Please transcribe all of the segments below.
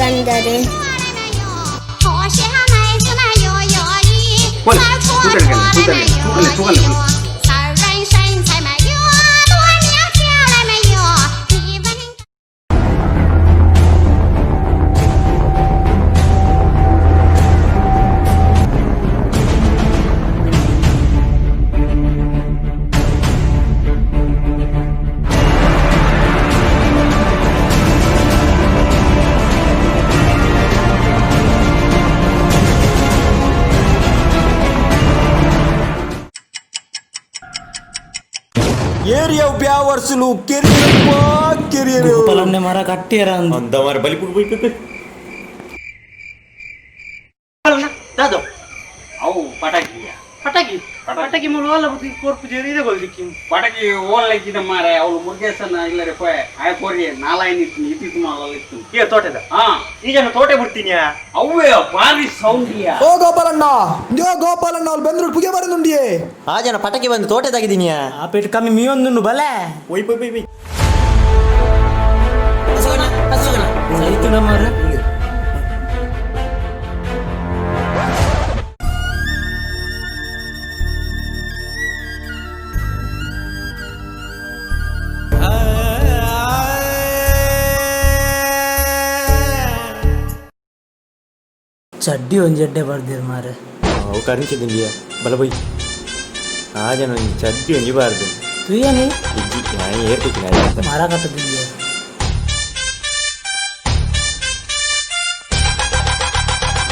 ಕಂದರೆ. Area ಬ್ಯಾವರ್ಸುಲು ಕೆರಿಯಪ್ಪ career. ಗೋಪಾಲನ್ನೇ ಮರ ಕಟ್ಟಿಯರ. ಅಂದ ಮಾರ ಬಲಿ ಪುಗ್ ಬೈ ಪೈ. ದಾದೋ. ಅವು ಪಟಾಕಿಯ. ಪಟಾಕಿ ಪಟಾಕಿ ಮೂಲ ಅಲ್ಲ ಬುದ್ಧಿ ಕೋರ್ಪು ಜೇರಿ ಇದೆ ಗೊಲ್ದಿಕ್ಕಿ. ಪಟಾಕಿ ಓಲ್ಲಕ್ಕಿದ ಮಾರೆ, ಅವಳು ಮುರುಗೇಶನ ಇಲ್ಲರೆ ಪೋಯ್ ಆಯ ಕೋರಿ ನಾಲಾಯನ ಇತ್ತು ಇತ್ತಿತ್ತು ಮಾಲಲ್ಲ ಇತ್ತು. ಏ ತೋಟದ. ಹಾ. ಈ ಜನ ತೋಟೆ ಬಿಡ್ತೀನಿಯಾ? ಅವೇ ಭಾರಿ ಸೌಂಡಿಯ. ಓ ಗೋಪಾಲಣ್ಣ, ದ್ಯೋ ಗೋಪಾಲಣ್ಣ, ಅವ್ಳು ಬಂದ್ರು ಪುಗೆ ಬರಂದುಂಡಿಯೇ. ಆ ಜನ ಪಟಾಕಿ ಬಂದು ತೋಟದಾಗಿದ್ದೀನಿಯಾ. ಆ ಪೇಟ್ ಕಮ್ಮಿ ಮೀಯೊಂದುಂಡು ಬಲೆ. ಒಯ್ ಪೈ ಪೈ ಪೈ. ಸೈತು ನಮ್ಮರ. ಚಡ್ಡಿ ಒಂಜಿ ಎಡ್ಡೆ ಬರ್ದಿರ್ ಮಾರೆ. ಅವು ಕರಿಂಚಿದಿಂಡಿಯ ಬಲ ಬೈ. ಆ ಜನ ಒಂಜಿ ಚಡ್ಡಿ ಒಂಜಿ ಬಾರ್ದು. ತುಯ್ಯನಿ. ಇಜ್ಜಿ, ನಾನು ಏರ್ತಿದ್ದೀನಿ. ಮರ ಕಟ್ಟದಿದ್ಯಾ?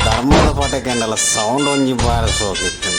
ಧರ್ಮದ ಪಟಾಕಿ ಅಂಡಲ ಸೌಂಡ್ ಒಂಜಿ ಬಾರಿ ಸೋಕಿತ್ತು.